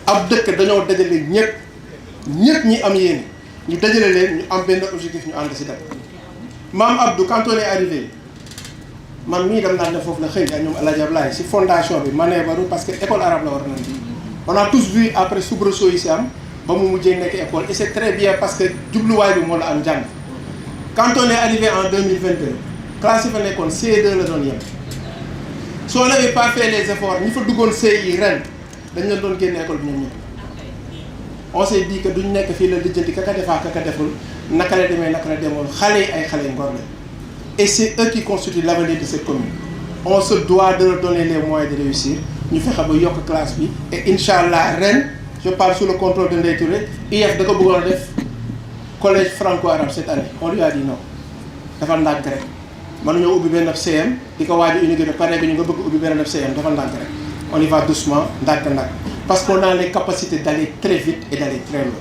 ab dëkk dañoo dajale ñëpp ñi am yéene ñu dajale leen ñu am benn objectif ñu ànd si dem. Maam Abdou quand on est arrivé man mii dem naa ne foofu la xëy na ñoom El Hadj Ablaye si fondation bi ma nee baru parce que école arabe la war nañ bi on a tous vu après soubresaut yi si am ba mu mujjee nekk école et c'est très bien parce que jubluwaay bi moo la am njàng. Quand on est arrivé en 2022 classe yi fa nekkoon C2 la doon yem soo n'avez pas fait les efforts ñi fa duggoon CI ren dañ leen doon génne école bi ñoom ñëpp. On s'est dit que duñ nekk fii la lijjanti kaka defaa kaka deful naka la demee naka la demoon xale yi ay xale ngor la et c'est eux qui constituent l'avenir de cette commune. On se doit de leur donner les moyens de réussir ñu fexe ba yokk classe bi et incha allah ren je parle sous le contrôle de Ndeye Touré IEF da ko bëggoon a def collège franco-arabe cette année on lui a dit non dafa ndànk rek mënuñoo ubbi benn CM di ko waaj a inauguré pare bi ñu nga bëgg ubbi benn CM dafa ndànk rek on y va doucement ndànk parce qu'on a les capacités d'aller très vite et d'aller très loin.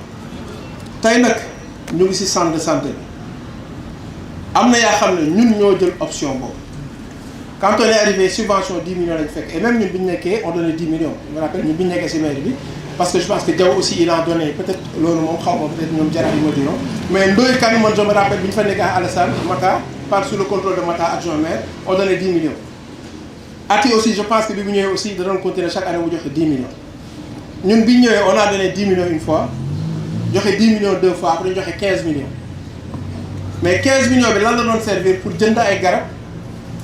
tey nag ñu ngi ci centre de santé bi am na yaa xam ne ñun ñoo jël option boobu quand on est arrivé subvention 10 millions lañ fekk et même ñun bi ñu nekkee on donnait 10 millions je me rappelle ñun bi ñu nekkee ci mairie bi parce que je pense que Diaw aussi il a donné peut-être loolu moom xaw ma peut-être ñoom jaraaf yi ma diront mais Ndoye Kane man je me rappelle bi ñu fa nekkee à Alassane Mata par sous le contrôle de Mata adjoint maire on donnait 10 millions. Ati aussi je pense que bi mu ñëwee aussi da doon continuer chaque année mu joxe 10 millions. Ñun bi ñu ñëwee on a donné 10 millions une fois joxe 10 millions deux fois après ñu joxe 15 millions mais 15 millions bi lan la doon servir pour jënd ay garab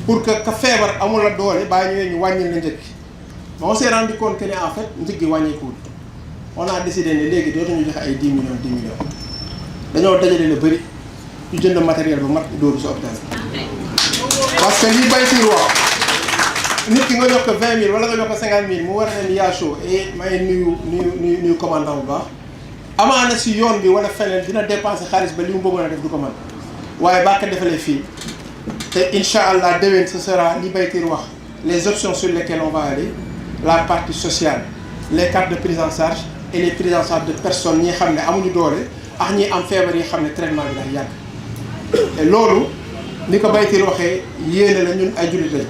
pour que ka feebar amul la doole bàyyi ñëwee ñu wàññil la njëg mais on s'est rendu compte que ne en fait njëg gi wàññeekuwul on a décidé ne léegi dootuñu joxe ay 10 millions dañoo dajale la bëri ñu jënd matériel bu mat dóoru si hôpital parce que li bay si wax nit ki nga jox ko 20 000 wala nga jox ko 50 000 mu war a leen yaa chaud et may nuyu commandant bu baax amaana si yoon bi wala feneen dina dépenser xaalis ba li mu bëggoon a def du ko mën waaye baa ko defalee fii te incha allah déwén ce sera li Baytir wax les options sur lesquelles on va aller la partie sociale les cartes de prise en charge et les prises en charge de personnes ñi xam ne amuñu doole ak ñi am feebar yi xam ne traitement bi day yàgg et loolu ni ko Baytir waxee yéene la ñun ay jullit lañ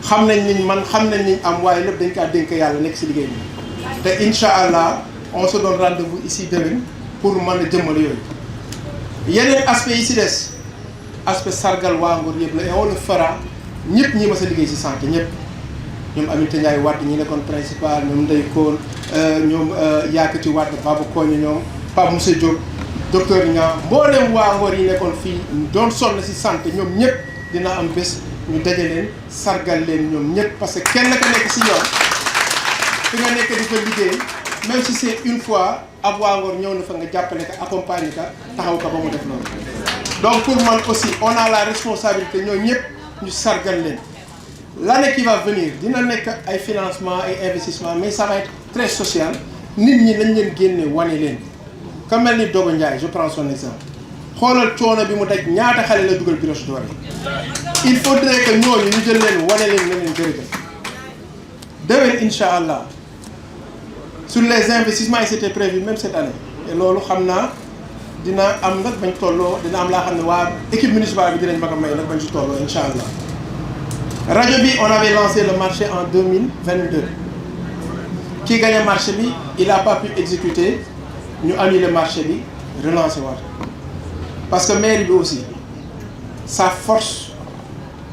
xam nañ niñ man xam nañ niñ am waaye lépp dañ kaa dénk yàlla nekk si liggéey bi te incha allah on se donne rendez-vous ici déwén pour mën a jëmmal yooyu yeneen aspect yi si des aspect sargal waa Ngor yëpp la et on le fera ñëpp ñi ma sa liggéey si santé ñëpp ñoom Aminata Ndiaye Wade ñi nekkoon principal ñoom Ndeye Kool ñoom Yaakati Wade Baba Koñi ñoom Pape Moussa Diop docteur Niang mboolem waa Ngor yi nekkoon fii doon sonn si santé ñoom ñëpp dina am bés ñu daje leen sargal leen ñoom ñëpp parce que kenn ka nekk si yoon fi nga nekk di fa liggéey même si c'est une fois ab waa Ngor ñëw na fa nga jàppale ka accompagner ka taxaw ka ba mu def loolu donc pour man aussi on a la responsabilité ñoo ñëpp ñu sargal leen l'année qui va venir dina nekk ay financement ay investissement mais ça va être très social nit ñi lañ leen génne wane leen ka mel ni Dogo Ndiaye je prends son exemple xoolal coono bi mu daj ñaata xale la dugal Brioche Dorée il faudrait que ñooñu ñu jël leen wane leen ne leen jërëjëf déwén incha allah sur les investissements yi c'était prévu même cette année et loolu xam naa dina am nag bañ tolloo dina am laa xam ne waa équipe municipale bi dinañ ma ko may nag bañ ci tolloo incha allah rajo bi on avait lancé le marché en 2022 ki gagné marché bi il a pas pu exécuter ñu annulé marché bi relancer waat parce que mairie bi aussi sa force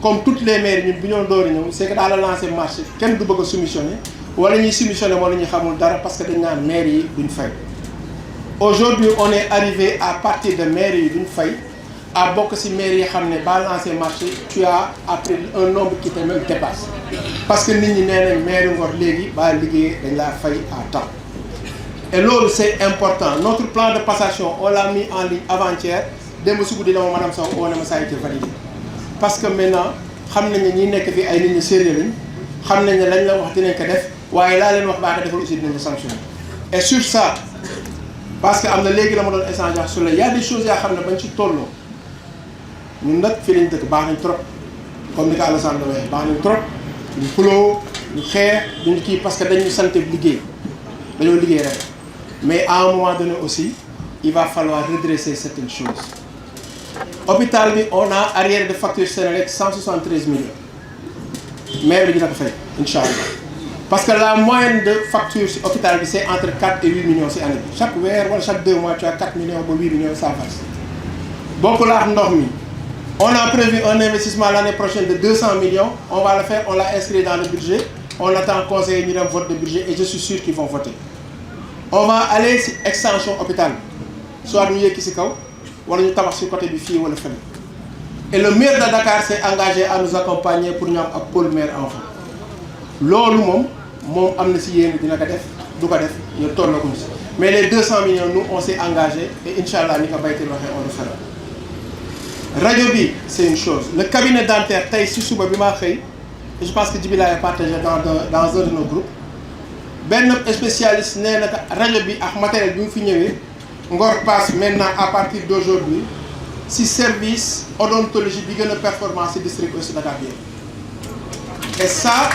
comme toutes les mairies ñun bu ñoo doori ñëw c'est que daal la lancer marché kenn du bëgg a soumissionner wala ñuy soumissionner wala ñuy xamul dara parce que dañ naan mairie yi duñ fay aujourd'hui on est arrivé à partir de mairie yi duñ fay à bokk ci mairie yi xam ne ba lancer marché tu as après un nombre qui te même dépasse parce que nit ñi nee nañ mairie Ngor léegi ba liggéey dañ laa fay à temps et loolu c'est important notre plan de passation on l'a mis en ligne avant-hier démb sugu di dama madame Sow oo ne ma ça a été validé parce que maintenant xam nañ ne ñi nekk fii ay nit ñi sérieux lañ xam nañ ne lañ la wax dinañ ko def waaye laa leen wax baa ko defal aussi dinañ ko sanctionner et sur ça parce que am na léegi la ma doon échanger sur le y a des choses yoo xam ne bañ ci tolloo ñun nag fii lañ dëkk baax nañ trop comme ni ko Alassane waxee baax nañ trop ñu xuloo ñu xeex duñu kii parce que dañu sant liggéey dañoo liggéey rek mais à un moment donné aussi il va falloir redresser certaines choses hôpital bi on a arriéré de facture Senelec 173 millions maire bi dina ko fay incha allah parce que la moyenne de facture ci hôpital bi c'est entre 4 et 8 millions ci année bi chaque weer wala chaque 2 mois tu as 4 millions ba 8 millions ça passe. Bokkul ak ndox mi on a prévu un investissement l'année prochaine de 200 millions on va le faire, on l'a inscrit dans le budget, on attend conseil ñu dem vote de budget et je suis sûr qu'ils vont voter. On va aller ci extension hôpital soit ñu yëkki ci kaw wala ñu tabax ci côté bi fii wala fële. Et le maire de Dakar s'est engagé à nous accompagner pour ñu am ak pôle mère enfant loolu moom am na ci yéen dina ko def du ko def ñu tollaguñ ci mais les 200 millions nous on s'est engagé et inch'Allah ni ko baytil waxee on le fera. Rajo bi c'est une chose, le cabinet dentaire tey ci suba bi maa xëy je pense que Djibi l'a partagé dans un de nos groupes benn spécialiste nee na rajo bi ak matériel bi mu fi ñëwee Ngor passe maintenant à partir d'aujourd'hui ci service odontologie bi gën a performance ci district Ouest Dakar bi et ça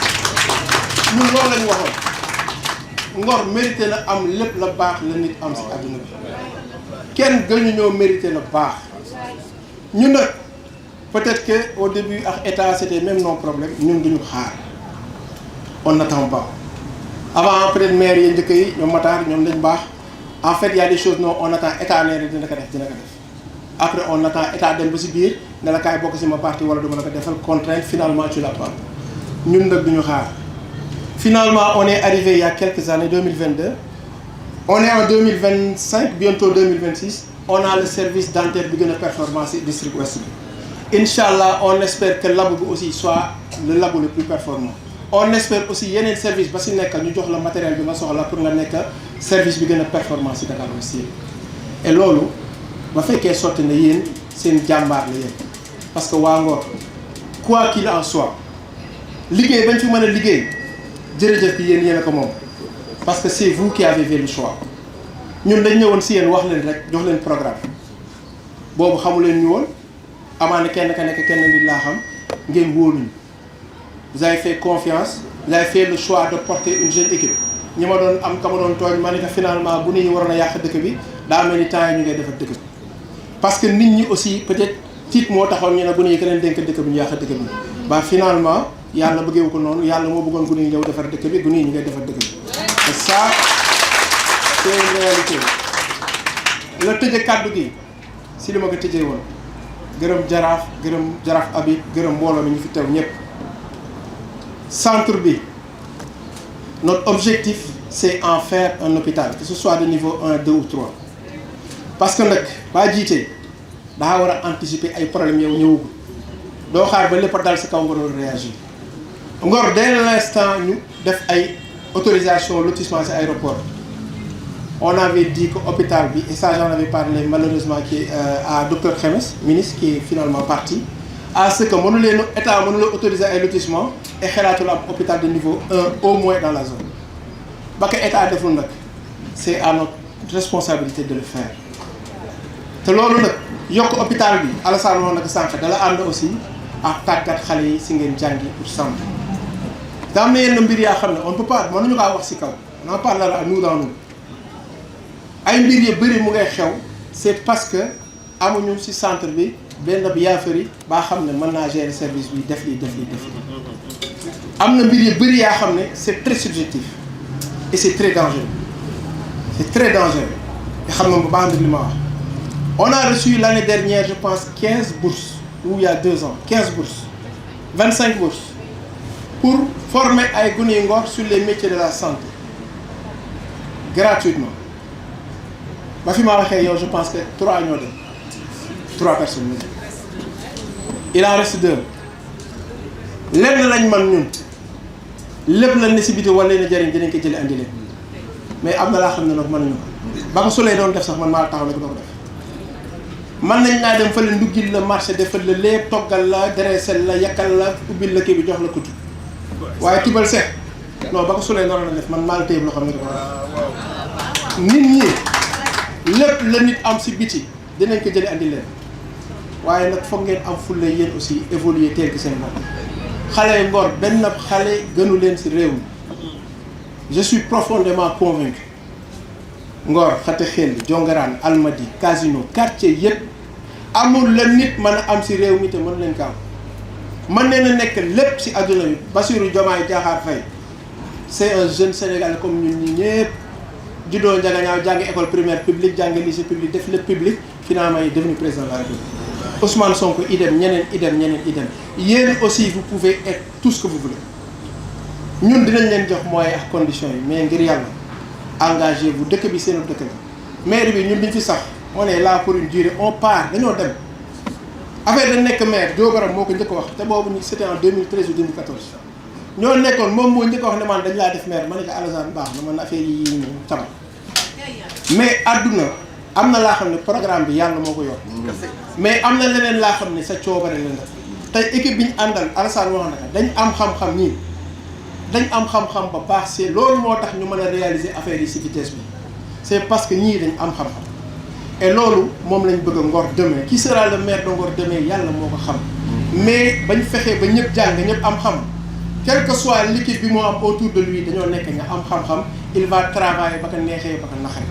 ñun loolu la ñu waxoon Ngor mérité na am lépp la baax la nit am ci àdduna bi kenn gënu ñoo mérité la baax ñun nag peut-être que au début ak état c'était même non problème ñun duñu xaar on n'attend pas avant peut-être maire yi njëkk yi ñoom Matar ñoom lañ baax en fait il y a des choses non on attend état nee dina ko def après on attend état dem ba ci biir ne la kaay bokk ci ma parti wala duma la ko defal contrainte finalement tu l'as pas ñun nag duñu xaar finalement on est arrivé il y a quelques années 2022 on est en 2025 bientôt 2026 on a le service dentaire bi gën a performant ci district ouest bi Inch'Allah on espère que labo bi aussi soit le labo le plus performant on espère aussi yeneen service ba ci nekk ñu jox la matériel bi nga soxla pour nga nekk service bi gën a performant ci Dakar aussi et loolu ba fekkee sotti na yéen seen jàmbaar la yéen parce que waa Ngor quoi qu'il en soit liggéey bañ fi mën a liggéey jërëjëf bi yéen a ko moom parce que c'est vous qui avez fait le choix ñun dañ ñëwoon ci yéen wax leen rek jox leen programme boobu xamu leen ñu woon amaana kenn ka nekk kenn nit laa xam ngeen wóoluñu vous avez fait confiance vous avez fait le choix de porter une jeune équipe ñi ma doon am ka ma doon tooñ ma ne que finalement bu nit ñi waroon a yàq dëkk bi daa mel ni temps yi ñu ngay defar dëkk bi parce que nit ñi aussi peut-être tiit moo taxoon ñu ne gune yi keneen dénk dëkk bi ñu yàq dëkk bi ba finalement yàlla bëggeewu ko noonu yàlla moo bëggoon gune yi ñëw defar dëkk bi gune yi ñu ngay defar dëkk bi et ça c'est une réalité la tëje kàddu gi si li ma ko tëjee woon gërëm jaraaf Habib gërëm mbooloo mi ñu fi teew ñëpp centre bi notre objectif c'est en faire un hôpital que ce soit de niveau 1 2 ou 3 parce que nag baa jiitee daa war a anticiper ay problèmes yow ñëwagul doo xaar ba lépp dal sa kaw nga doon réagir Ngor dès l'instant ñu def ay autorisation lotissement ci aéroport on avait dit que hôpital bi et ça j'en avais parlé malheureusement qui à docteur Khemes ministre qui est finalement parti à ce que mënu leen état mënu la autoriser ay lotissement et xalaatul am hôpital de niveau 1 au moins dans la zone ba ko état deful nag c'est à notre responsabilité de le faire te loolu nag yokk hôpital bi Alassane woon nag sànq dala ànd aussi ak tàggat xale yi si ngeen jàngi pour santé te am na yenn mbir yaa xam ne on ne peut pas mënuñu kaa wax si kaw on en parlera nous dans nous ay mbir yu bëri mu ngay xew c'est parce que amuñu si centre bi benn bi yaafari baa xam ne mën naa gérer service bi def lii am na mbir yu bëri yaa xam ne c'est très subjectif et c'est très dangereux te xam nga bu baax nag li ma wax on a reçu l'année dernière je pense 15 bourses ou il y a 2 ans 15 bourses 25 bourses pour former ay gune yu Ngor sur les métiers de la santé gratuitement ba fi ma waxee yow je pense que 3 ñoo dem 3 personnes ñoo dem il en reste 2 lenn lañ man ñun lépp la nécessité wala leen a jëriñ dinañ ko jëlee andi leen mais am na laa xam ne nag mënuñu ko ba ko solee doon def sax man maa taxaw ne ko doo ko def man nañ naa dem fële nduggil la marché defal la lépp toggal la dressel la yakkal la ubbil la kii bi jox la kutu waaye tibal seet non ba ko solee noonu la def man maa la téye loo xam ne ko def nit ñi lépp la nit am si biti dinañ ko jëlee andi leen waaye nag foog ngeen am fulla yéen aussi évoluer teel ki seen bopp xale Ngor benn xale gënu leen si réew mi je suis profondément convaincu Ngor xate xel Jongaraan Almadi Casino quartier yëpp amul la nit mën a am si réew mi te mën leen ko am mën leen a nekk lépp si adduna bi Bassirou Diomaye Diakhar Faye c'est un jeune Sénégalais comme ñun ñi ñëpp juddoo Ndiaganiao jàng école primaire publique jàng lycée public def lépp public finalement il est devenu président de la République. Ousmane Sonko idem ñeneen idem yéen aussi vous pouvez être tout ce que vous voulez ñun dinañ leen jox moyens ak conditions yi mais ngir yàlla engagez-vous dëkk bi seen dëkk la maire bi ñun duñ fi sax on est là pour une durée on part dañoo dem affaire dañ nekk maire Diobaram moo ko njëkk a wax te boobu c'était en 2013 ou 2014 ñoo nekkoon moom moo njëkk a wax ne man dañ laa def maire ma ne ko Alassane baax na man affaire yi ñu tamal mais àdduna am na laa xam ne programme bi yàlla moo ko yor mais am na leneen laa xam ne sa coobare la tey équipe bi ñu àndal Alassane wax na ko dañ am xam-xam nii dañ am xam-xam ba baax c'est loolu moo tax ñu mën a réaliser affaire yi si vitesse bi c'est parce que ñii dañ am xam-xam et loolu moom lañ bëgg a Ngor demain qui sera le maire de Ngor demain yàlla moo ko xam mais bañ fexee ba ñëpp jàng ñëpp am xam quel que soit l'équipe bi moo am autour de lui dañoo nekk nga am xam-xam il va travailler ba ko neexee ba ko naxaree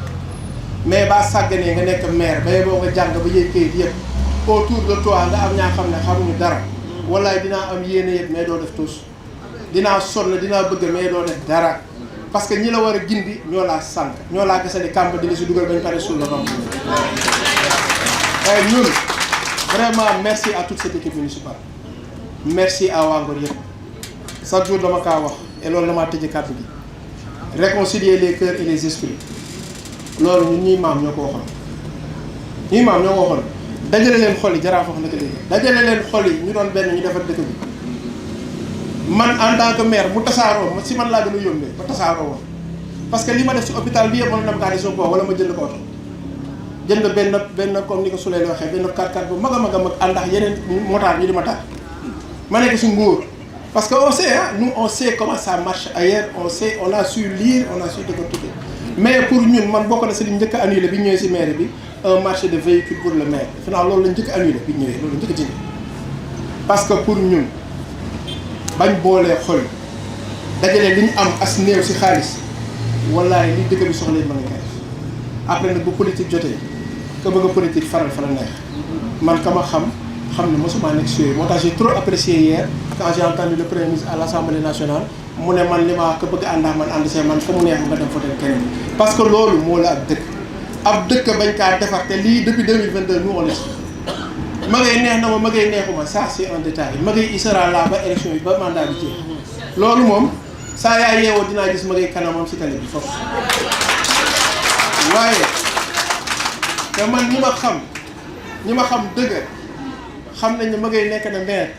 mais baa sàgganee nga nekk maire bay boo nga jàng ba yëg kayit yëpp autour de toi nga am ñaa xam ne xamuñu dara wallaay dinaa am yéene yëpp mais doo def tous dinaa sonn dinaa bëgg mais doo def dara parce que ñi la war a gindi ñoo laa sànq ñoo laa gasali kàmb di la si dugal bañ pare suul la romb et ñun vraiment merci à toute cette équipe municipale merci à waa Ngor yëpp chaque jour dama kaa wax et loolu damaa tëjee kàddu gi réconcilier les cœurs et les esprits loolu ñun ñuy maam ñoo ko waxoon ñuy maam ñoo ko waxoon dajale leen xol yi jaraaf wax na ko léegi dajale leen xol yi ñu doon benn ñu defar dëkk bi man en tant que maire mu tasaaroo si man laa gën a yómbee ba tasaaroo woon parce que li ma def si hôpital bi yëpp mën na dem kaa di soo wala ma jënd ko oto jënd benn comme ni ko Souley waxee benn 4x4 bu mag a mag a mag ànd ak yeneen motaar ñu di ma taal ma nekk si nguur parce que on sait nous on sait comment ça marche ailleurs on sait on a su lire on a su décortiquer mais pour ñun man bokk na si li njëkk a annulé bi ñëwee si maire bi un marché de véhicule pour le maire finalement loolu la njëkk a annulé bi ñëwee loolu la njëkk a jënd parce que pour ñun bañ boolee xol dajale li ñu am as néew si xaalis wallaay li dëkk bi soxla ma nga koy def après nag bu politique jotee ka bëgg a politique faral fa la neex man ka ma xam ne mosuma nekk si yooyu moo tax j'ai trop apprécié hier quand j'ai entendu le premier ministre à l'Assemblée nationale mu ne man li ma ko bëgg ànd ak man ànd see man fa mu neex nga dem fa dem keneen parce que loolu moo la ab dëkk bañ kaa defar te lii depuis 2022 nous on le sait ma ngay neex na ma ngay neexuma ça c'est un détail ma ngay il sera là ba élection yi ba mandat bi ci loolu moom saa yaa yeewoo dinaa gis ma ngay kanamam si télé bi foofu waaye te man ñi ma xam dëgg xam nañ ne ma ngay nekk na maire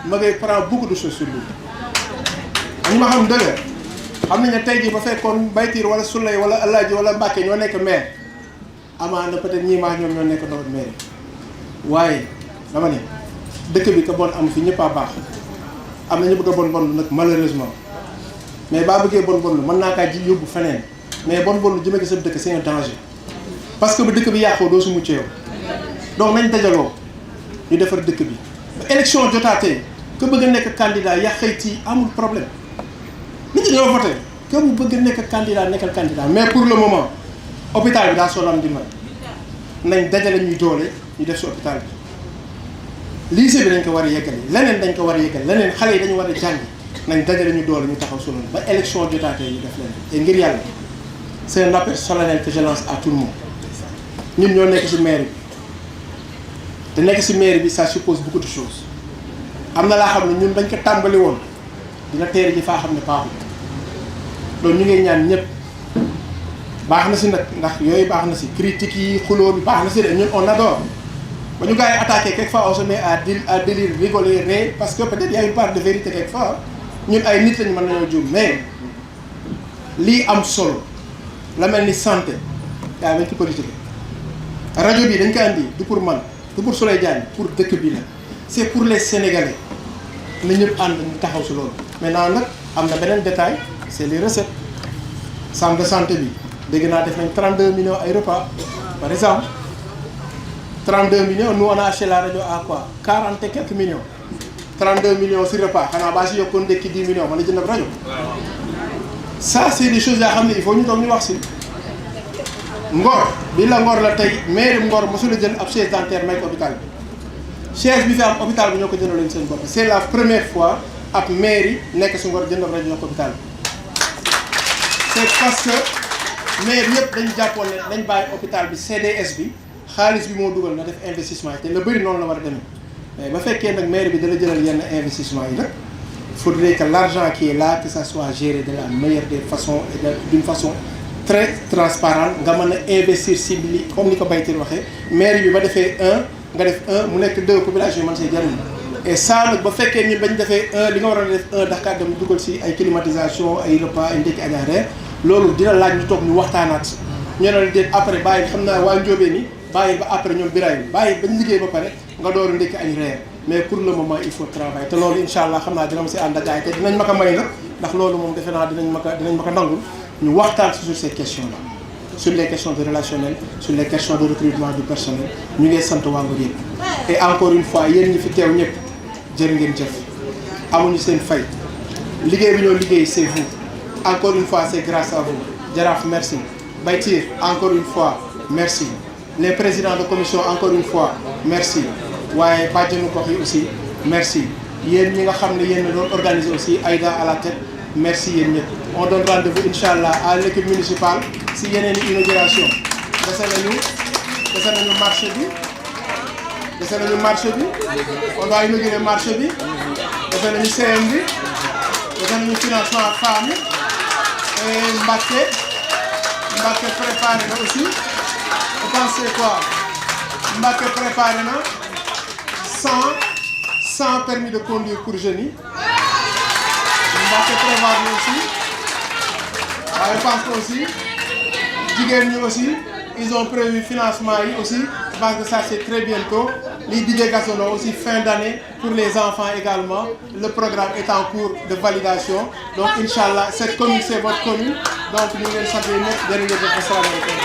ma ngay prend beaucoup de choses sur lui ñi ma xam dëgg xam nañ ne tey jii ba fekkoon Baytiir wala Souley wala Alaaji wala Mbàkke ñoo nekk maire amaana peut-être ñii maa ñoom ñoo nekk doon maire waaye dama ne dëkk bi ka bon am fi ñëpp a baax am na ñu bëgg a bon nag malheureusement mais baa bëggee bon lu mën naa kaa ji yóbbu feneen mais bon lu jëmee ko sa dëkk c'est un danger parce que bu dëkk bi yàqoo doo su mucc yow donc nañ dajaloo ñu defar dëkk bi ba élection jotaatee que bëgg a nekk candidat yàqayti amul problème nit ñi ñoo voté que mu bëgg a nekk candidat nekkal candidat mais pour le moment hôpital bi daa soxla am dimbal nañ dajale ñuy doole ñu def si hôpital bi lycée bi dañ ko war a yeggale leneen dañ ko war a yeggale leneen xale yi dañu war a jàngi nañ dajale ñu doole ñu taxaw solo ba élection jotaatee ñu def leen te ngir yàlla c'est un appel solennel que je lance à tout le monde ñun ñoo nekk si mairie bi te nekk si mairie bi ça suppose beaucoup de choses am na laa xam ne ñun dañ ko tàmbali woon dina teere ji faa xam ne baaxul loolu ñu ngi ñaan ñëpp baax na si nag ndax yooyu baax na si critiques yi xuloo bi baax na si de ñun on adore ba ñu gars yi attaqué quelquefois on se met à délire rigoler rire parce que peut-être y a une part de vérité quelquefois ñun ay nit lañu mën nañoo juum mais lii am solo la mel ni santé yaa bañ ci politique rajo bi dañ ko andi du pour man du pour Souley Diagne pour dëkk bi la c'est pour les Sénégalais na ñëpp ànd ñu taxaw si loolu maintenant nag am na beneen détail c'est les recettes centre de santé bi dégg naa def nañ 32 millions ay repas par exemple 32 millions nous on a acheté la rajo à quoi 40 et quelques millions 32 millions si repas xanaa baa si yokkoon ndekki 10 millions man la jënd ab rajo ça c'est des choses yoo xam ne il faut ñu toog ñu wax si Ngor bi la Ngor la tey mairie Ngor mosula jël ab chaise dentaire may ko hôpital bi chaise bi fi am hôpital bi ñoo ko jëndoo leen seen bopp c'est la première fois ab mairie nekk si Ngor jënd ab rajo ñoo ko hôpital bi c'est parce que maire yëpp dañu jàppoon ne dañ bàyyi hôpital bi CDS bi xaalis bi moo dugal na def investissement yi te la bëri noonu la war a demee mais ba fekkee nag maire bi dala jëlal yenn investissement yi nag il faudrait que l'argent qui est là que ça soit géré de la meilleure des façons et d'une façon très transparente nga mën a investir si li comme ni ko Baytir waxee maire bi ba defee 1 nga def 1 mu nekk 2 population yi mën see jariñ et ça nag ba fekkee ñun bañ defee 1 li nga war a def 1 Dakar dem dugal si ay climatisation ay repas ay ndekki añ reer loolu dina laaj ñu toog ñu waxtaanaat ñu ne la déet après bàyyi xam naa waa Njóobeen ni bàyyi ba après ñoom biraay bàyyi bañ liggéey ba pare nga door a ndekki añ reer mais pour le moment il faut travailler te loolu incha allah xam naa dina ma si ànd ak gars yi te dinañ ma ko may nag ndax loolu moom defe naa dinañ ma ko nangul ñu waxtaan sur ces questions là sur les questions de relationnel sur les questions de recrutement du personnel ñu ngi sant waa Ngor yëpp et encore une fois yéen ñi fi teew ñëpp jërë ngeen jëf amuñu seen fay liggéey bi ñoo liggéey c'est vous encore une fois c'est grâce à vous Jaraaf merci Baytir encore une fois merci les présidents de commission encore une fois merci waaye bàjjenu gox yi aussi merci yéen ñi nga xam ne yéen doon organiser aussi Aïda à la tête merci yéen ñëpp on donne rendez-vous incha allah à l'équipe municipale si yeneen i inauguration dese nañu marché bi on doit inaugurer marché bi dese nañu CM bi dese nañu financement femmes et Mbacké préparé na aussi vous pensez quoi Mbacké préparé na 100 permis de conduire pour jeunes yi Mbacké prévoir na aussi waaye je pense que aussi jigéen ñi aussi ils ont prévu financement yi aussi je pense que ça c'est très bientôt li Didier Gassano aussi fin d'année pour les enfants également le programme est en cours de validation donc inchallah cette commune c'est votre commune donc ñu ngi leen sant ñëpp jërë ngeen jëf asalaamaaleykum